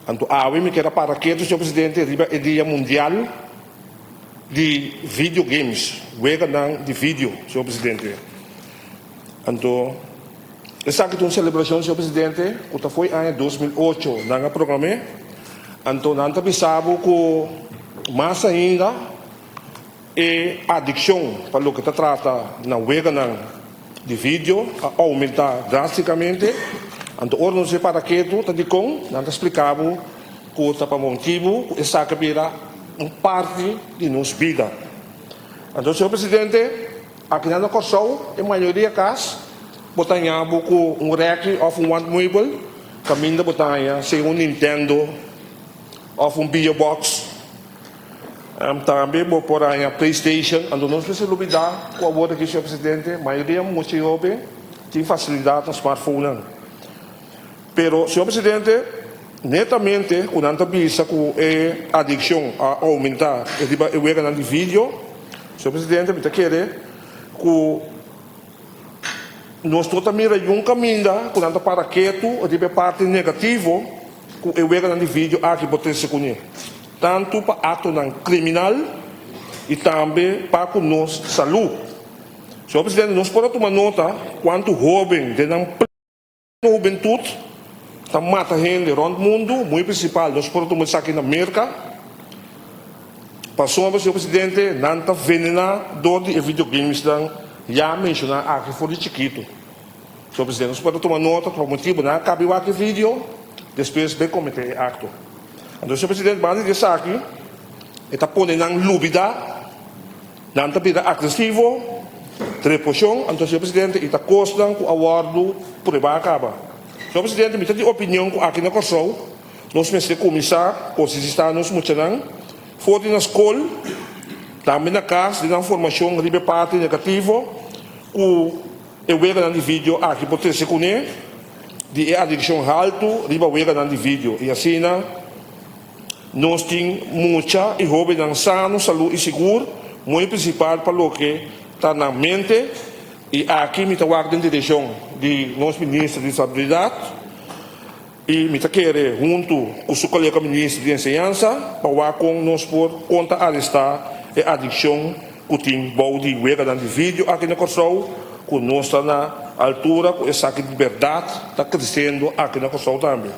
Anto awe mi kier a para ketu, señor presidente, riba e dia mundial di video games, weganan di video, señor presidente. Anto esaki ta un selebrashon, señor presidente, ku ta fo'i aña 2008 nan a program'é. Anto nan ta bisa bo ku mas ainda e adikshon pa loke ta trata na weganan di video a oumentá drástikamente. Anto ora nos e para ketu ta dikon nan ta splika bo ku ta pa motibu ku esaki a bira un parti di nos bida. Anto señor presidente, akinan na Kòrsou e mayoria kas bo ta haña bo ku un rèki òf un wandmeubel kaminda bo ta haña sea un Nintendo òf un biobox. Tambe bo por haña PlayStation. Anto nos mester lubidá ku awor aki, señor presidente, mayoria mucha i hoben tin fasilidat na smartphonenan. Pero, señor presidente, netamente ku nan ta bisa ku e adikshon a oumentá riba e weganan di video, señor presidente, mi ta kere ku nos no ta mira yun kaminda ku nan ta para ketu riba e parti negativo ku e weganan di video aki por trese kuné. Tantu pa aktonan kriminal i tambe pa ku nos salú. Señor Presidente, nos por a tuma nota kuantu hóben den nan pleno hubentut ta mata hende rònt mundu, muy prinsipal nos por a tuma esaki na Merka. Pasobra, señor Presidente, nan ta venená dor di e videogamesnan ya menshoná aki for di chikitu. Señor Presidente, nos por a tuma nota pa motibu nan a kaba i wak e video, despues bai kometé e akto. Anto, señor Presidente, banda di esaki e ta pone nan lubida, nan ta bira agresivo, treposhon. Anto, señor Presidente, i ta kosnan ku a wòrdu pruebá kaba. Señor Presidente, mi ta di opinion ku aki na Kòrsou nos mester kuminsá konsisistá nos muchanan for di na skol, tambe na kas, di nan formashon riba e parti negativo ku e weganan di video aki por trese kuné di e adikshon haltu riba weganan di video i asina nos tin mucha i hóbennan sano, salú i sigur, muy prinsipal pa loke ta nan mente i aki mi ta wak den direkshon di nos minister di Salubridat. I mi ta kere huntu ku su kolega minister di enseñansa pa wak kon nos por konta arestá e adikshon ku tin bou di weganan di video aki na Kòrsou, ku nos ta na altura ku esaki di bèrdat ta kresiendo aki na Kòrsou tambe.